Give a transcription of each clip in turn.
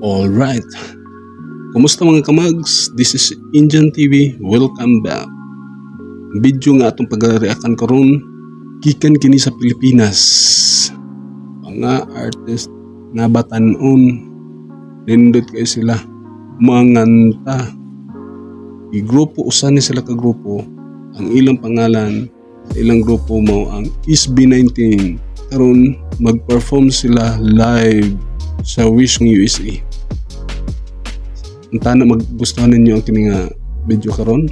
Alright. Kumusta, mga kamags? This is Indian TV. Welcome back. Ang video nga atong pag-reactan karon, gikan kini sa Pilipinas. Mga artist nga batanon, nindot kay sila manganta. I-grupo usa ni sila ka grupo. Ang ilang pangalan sa ilang grupo mao ang SB19. Karon mag-perform sila live sa Wish ng USA. Unta na magustuhan ninyo ang kini nga video karon.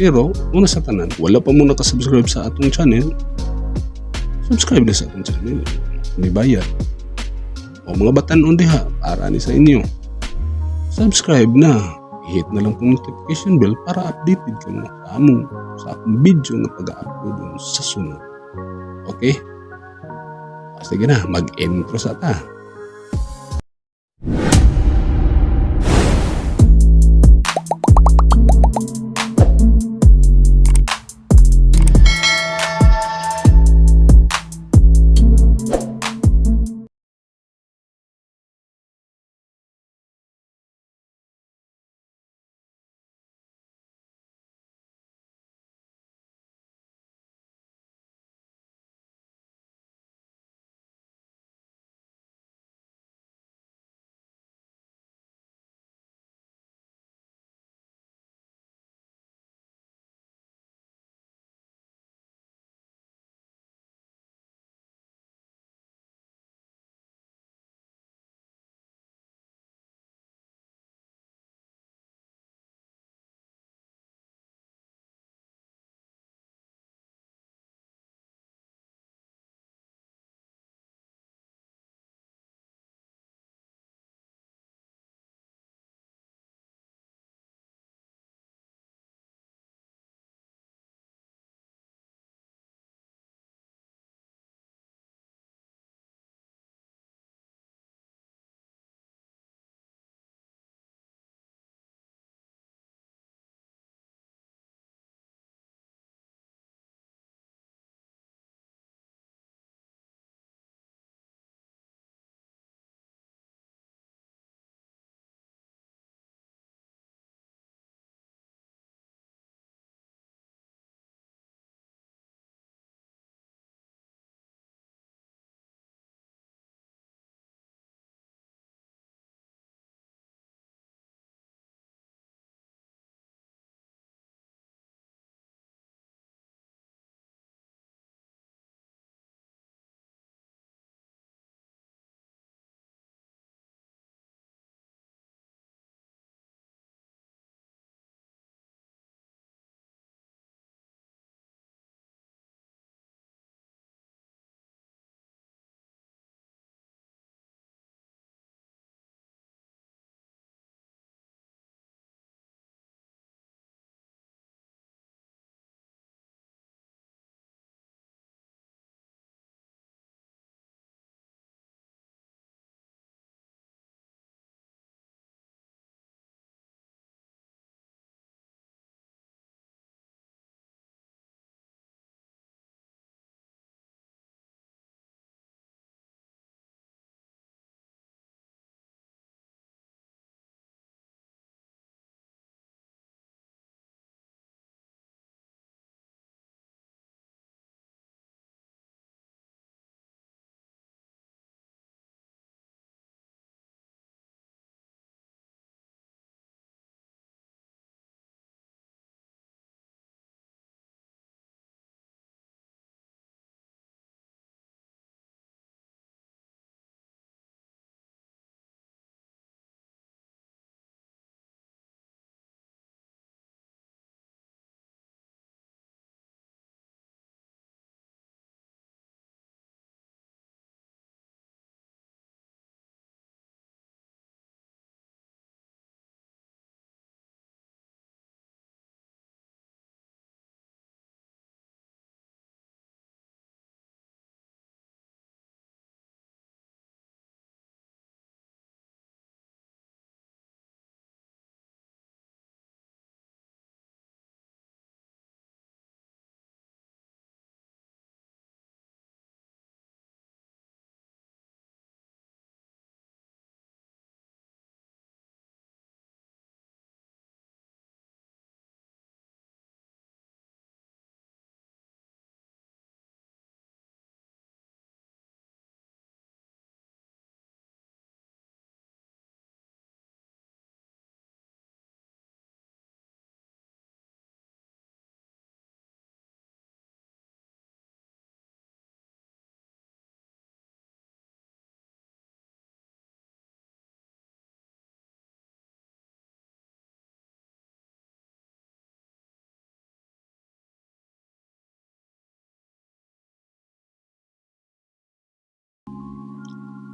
Pero una sa tanan, wala pa mo naka-subscribe sa atong channel, subscribe na sa atong channel. Ni bayad. O mga batanon diha, para ni sa inyo. Subscribe na. I-hit na lang pong notification bell para updated ka mo sa among sa akong video nga pag-upload sa sunod. Okay? O, sige na, mag-intro sa ta.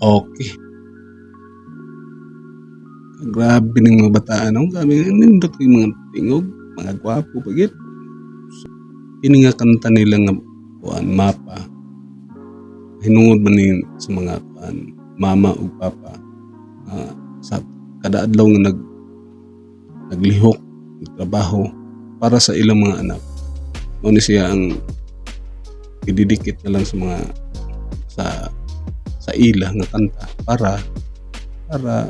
Okay. Grabe ng mga bataan. No? Grabe, nindot yung mga tingog, mga gwapo pagit. So, kini nga kanta nila nga kuan, "Mapa." Hinungod man ni sa mga kuan, mama ug papa sa kada adlaw nga naglihok, nagtrabaho para sa ilang mga anak. Mao ni siya ang ididikit na lang sa mga sa ila nga kanta para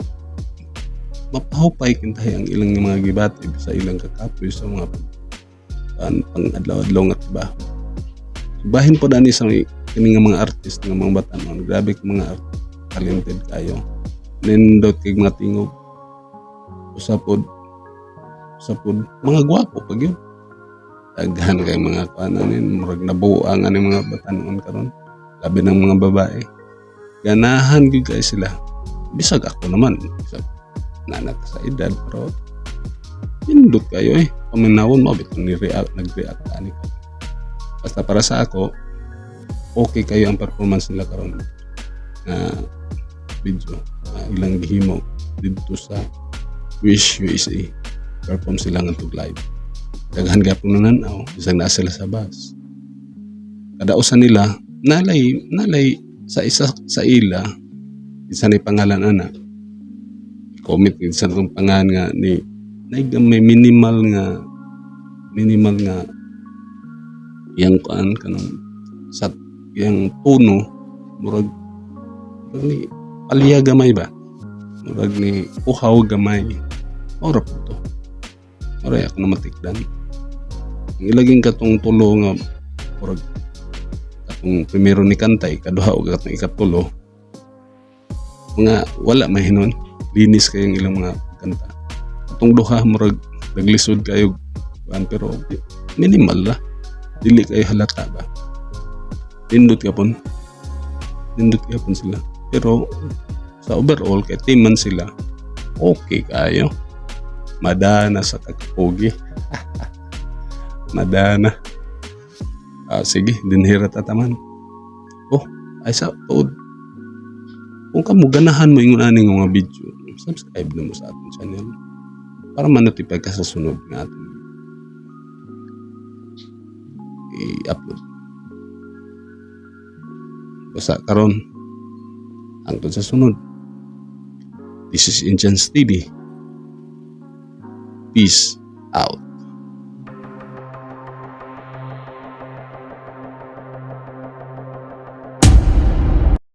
mapahupay kintahay ang ilang mga gibati sa ilang kakapoy sa mga pang adlaw-adlaw nga trabaho. So, bahin po dani sa kini nga mga artist nga mga batanon, grabe ka mga talented kayo. Nindot kay mga tingog. Usa pod mga gwapo pag yun. Daghan kay mga kuan ani, murag nabuang ani mga batanon karon. Labi ng mga babae. Ganahan gyud kay sila. Bisag ako naman, bisag nana ta sa edad, pero nindot kayo eh. Paminawon mo bitong ni react, nag-react ani ka. Basta para sa ako, okay kayo ang performance nila karon na video na ilang gihimo didto sa Wish USA. Perform sila ngadto live. Daghan gyapon nananaw bisag naa sila sa bus. Kada usa nila nalay sa isa sa ila, isa ni pangalan ana. Comment sa itong pangalan nga ni may minimal nga iyang kuan kanang sa iyang tono, murag ni palya gamay ba, murag ni uhaw gamay. Ora po to, ora ako na matikdan ang ilaging katong tulo nga murag katong primero ni kanta, ikaduha ug katong ikatulo, mga wala mahinon, linis kayong ilang mga kanta. Atong duha murag naglisod kayo kuan, pero minimal lah, dili kayo halata ba. Nindot kapon, nindot kapon sila, pero sa overall kay team man sila, okay kayo. Madana sa kakapogi, madana. Ah, sige, dinhira tataman. Oh, ay sa tuod, kung kamo ganahan mo ingon ani nga mga video, subscribe na mo sa atong channel para ma-notify ka sa sunod nga atong i-upload. Basta karon, hangtod sa sunod. This is Indians TV. Peace out.